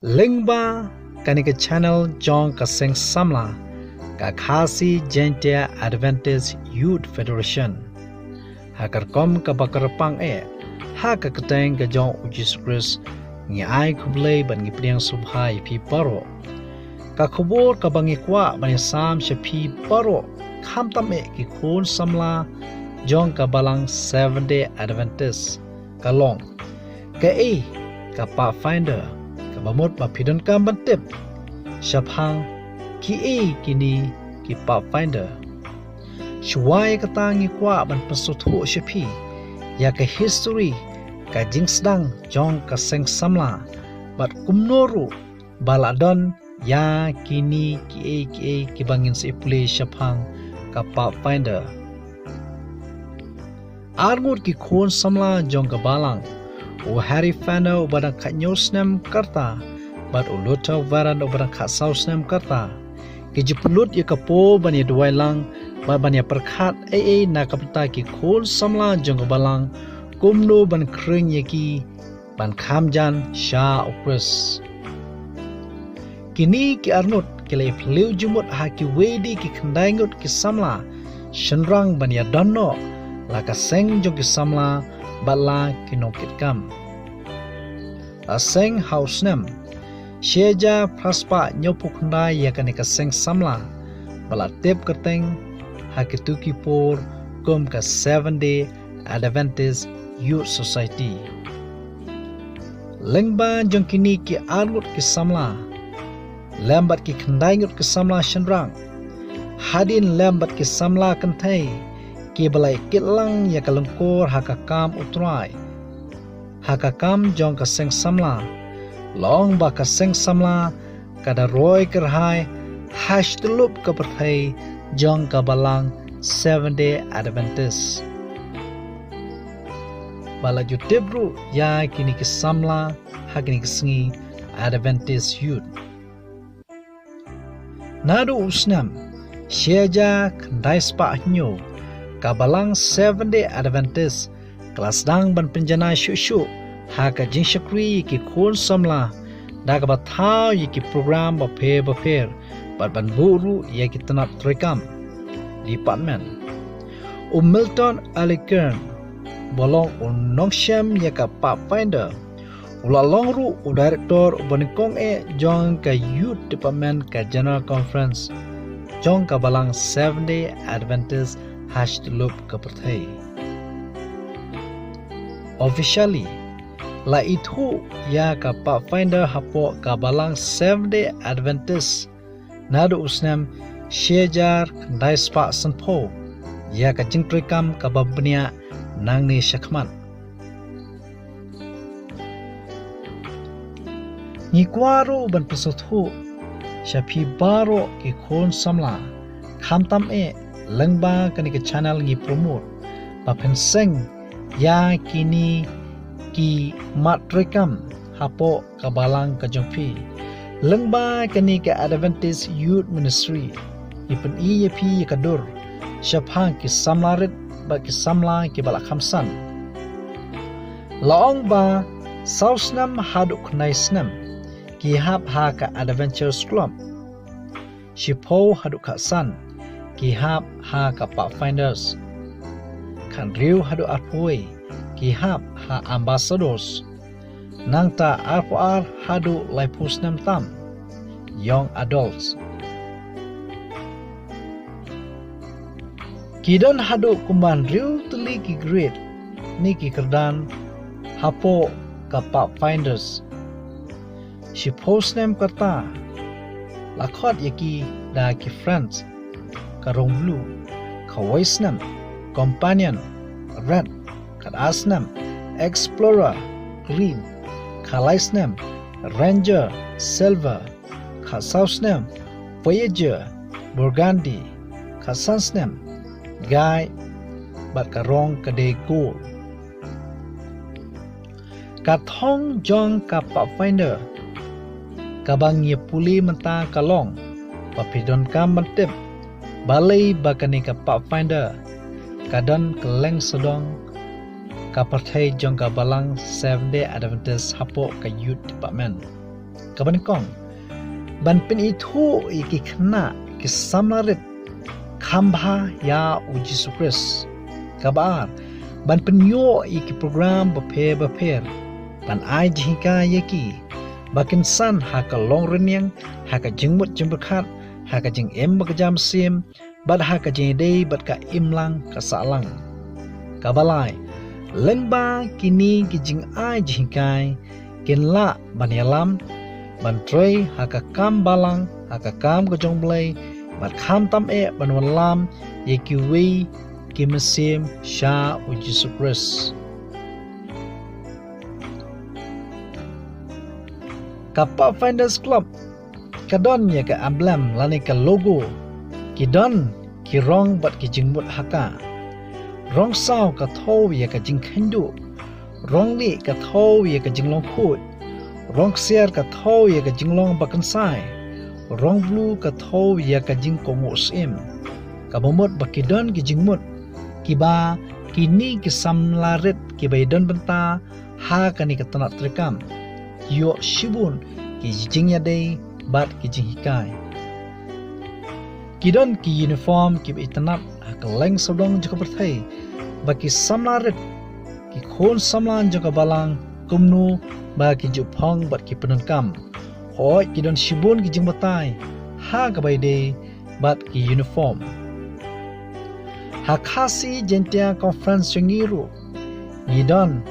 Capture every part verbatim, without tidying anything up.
Lyngba kane ka channel jong ka seng samla ka Khasi Jaintia Adventist Youth Federation, ha ka rukom kaba kyrpang eh ha ka kyrteng ka jong U Jisu Khrist, ngi ai khublei bad ngi pdiang sngewbha ïa phi baroh. Ka khubor kaba ngi kwah ban ïasam sha phi baroh, khamtam eh ki khun samla jong ka balang Seventh Day Adventist, ka long: kaei ka Pathfinder? Kaba mut ba phi donkam ban tip shaphang kiei kine ki Pathfinder. Shuwa ïa kata, ngi kwah ban pynsngewthuh sha phi ïa ka history, ka jingsdang jong ka seng samla, bad kumno ruh ba la don ïa kine kiei kiei kiba ngin sa pule shaphang ka Pathfinder. Arngut ki khun samla jong ka balang: u Harry Fenner uba dang khathynñiew snem ka rta, bad u Luther Warren uba dang khatsaw snem ka rta, ki ju pynlut ïa ka por ban ïa duwai lang bad ban ïa pyrkhat ei ei na ka bynta ki khun samla jong ka balang, kumno ban khring ïa ki ban kham jan sha U Khrist. Kine ki arngut ki la ïa phylliew jingmut ha kiwei de ki khyndai ngut ki samla shynrang ban ïa don noh la ka seng jong ki samla bad la ki nongkitkam. La seng ha u snem shi hajar phra spah hynñiewphew khyndai ïa kane ka seng samla, ba la tip kyrteng ha kito ki por kum ka Seventh Day Adventist Youth Society. Lyngba jong kine ki arngut ki samla, lem bad ki khyndai ngut ki samla shynrang, hadien lem bad ki samla kynthei kiba la ïa kit lang ïa ka lyngkor ha ka kam U Trai, ha ka kam jong ka seng samla, la ong ba ka seng samla ka da roi kyrhai ha shi tyllup ka pyrthei jong ka balang Seventh Day Adventist. Ba la ju tip ruh ïa kine ki samla ha kine ki sngi Adventist Youth. Naduh u snem shi hajar khyndai spah hynñiew, ka balang Seventh Day Adventist ka la sdang ban pynjanai shuh shuh ha ka jingshakri ïa ki khun samla da kaba thaw ïa ki program bapher bapher bad ban buh ruh ïa ki tnat treikam, department. U Milton Alighieri, ba long u nongshem ïa ka Pathfinder, u la long ruh u director uba nyngkong eh jong ka Youth Department ka General Conference jong ka balang Seventh Day Adventist ha shi tyllup ka pyrthei. Officially, la ithuh ïa ka Pathfinder hapoh ka balang Seventh Day Adventist naduh u snem shi hajar khyndai spah sanphew ïa ka jingtreikam kaba bniah nangne shakhmat. Ngi kwah ruh ban pynsngewthuh sha phi baroh ki khun samla, khamtam eh lyngba kane ka channel ngi promote, ba phin seng ïa kine ki mat treikam hapoh ka balang ka jong phi. Lyngba kane ka Adventist Youth Ministry, ngi pyni ïa phi ïa ka dur shaphang ki samla rit bad ki samla kiba la kham san. La ong ba saw snem haduh khyndai snem ki hap ha ka Adventurers Club. Shiphew haduh khatsan ki hap ha ka Pathfinders. Khathynriew haduh arphew wei ki hap ha Ambassadors. Nangta arphew ar haduh laiphew snem tam, Young Adults. Ki don haduh kumba hynriew tylli ki grade ne ki kyrdan hapoh ka Pathfinders. Shiphew snem ka rta la khot ïa ki da ki Friends, ka rong blue. Kawei snem Companion, red. Khatar snem Explorer, green. Khalai snem Ranger, silver. Khatsaw snem Voyager, burgundy. Khatsan snem Guide, bad ka rong ka dei gold. Ka thong jong ka Pathfinder kaba ngi ïa pule mynta ka long ba phi donkam ban tip balei ba kane ka Pathfinder ka don kylleng sawdong ka pyrthei jong ka balang Seventh Day Adventist hapoh ka Youth Department. Kaba nyngkong, ban pynithuh ïa ki khynnah ki samla rit kham bha ïa u Jisu Khrist. Kaba ar, ban pynïoh ïa ki program bapher bapher ban ai jinghikai ïa ki ba kin san ha ka long rynïeng, ha ka jingmut jingpyrkhat, ha ka jingim ba ka jamsiem, bad ha ka jingïadei bad ka imlang ka sahlang. Kaba lai, lyngba kine ki jingai jinghikai kin lah ban ïalam, ban trei ha ka kam balang, ha ka kam ka jong U Blei, bad khamtam eh ban wallam ïa kiwei ki mynsiem sha u Jisu Khrist. Ka Pathfinders Club ka don ïa ka emblem lane ka logo. Ki don ki rong bad ki jingmut ha ka. Rong saw ka thew ïa ka jingkheiñ duh. Rong lieh ka thew ïa ka jinglong khuid. Rong ksiar ka thew ïa ka jinglong bakynsai. Rong blue ka thew ïa ka jingkohnguh syiem. Kaba mut ba ki don ki jingmut kiba kine ki samla rit kiba ïadon bynta ha kane ka tnat treikam, ki ïoh shibun ki jingïadei bad ki jinghikai. Ki don ki uniform kiba itynnad ha kylleng sawdong jong ka pyrthei, ba ki samla rit, ki khun samla jong ka balang, kumno ba ki ju phong bad ki pyndonkam. Hooid, ki don shibun ki jingbatai ha kaba ïadei bad ki uniform. Ha Khasi Jaintia Conference jong ngi ruh, ngi don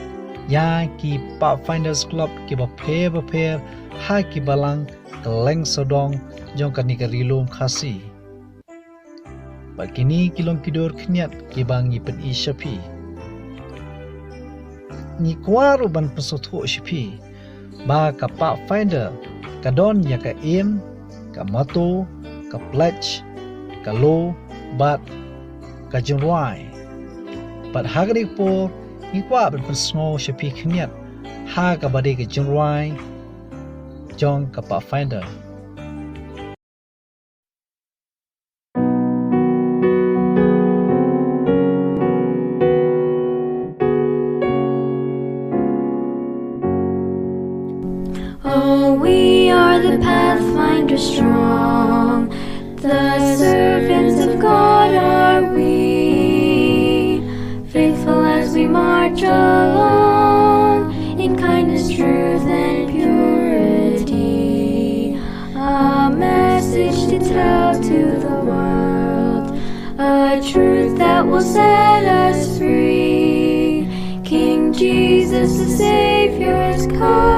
ïa ki Pathfinders Club kiba pher bapher ha ki balang kylleng sawdong jong kane ka Ri Lum Khasi. Bad kine ki long ki dur khyndiat kiba ngi pyni sha phi. Ngi kwah ruh ban pynsngewthuh sha phi ba ka Pathfinder ka don ïa ka aim, ka motto, ka pledge, ka law, bad ka jingrwai. Bad ha kane ka por, ngi kwah ban pynsngew sha phi khyndiat ha kaba dei ka jingrwai jong ka Pathfinder. Oh, we are the Pathfinder strong. The servants of God are we. Faithful as we march along in kindness, truth, and purity. A message to tell to the world. A truth that will set us free. King Jesus, the Savior's come.